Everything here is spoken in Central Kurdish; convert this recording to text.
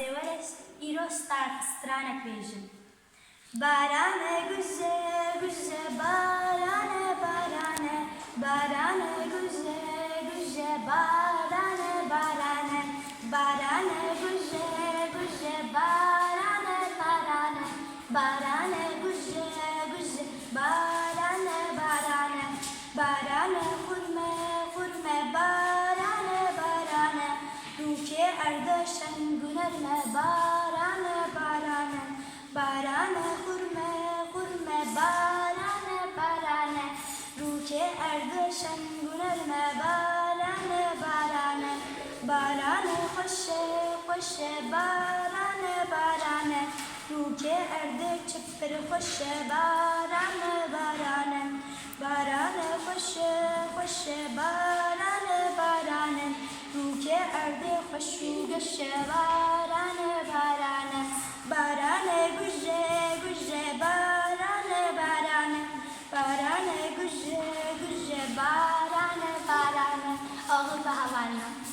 Ez ê were îro stranek bêjim. Barane guje guje barane barane barane guje guje barane barane barane guje guje barane barane barane guje guje barane barane barane xurme xurme barane barane rûkê erde şengunerme barane barane barane xurme xurme barane barane rûkê erde şengunerme barane barane barane xweşe xweşe barane barane rûkê erde çipir xweşe barane barane barane xweşe xweşe barane barane rûkê erde xweş û geşe barane barane barane guje guje barane barane barane guje guje barane barane. Oğul be havalino.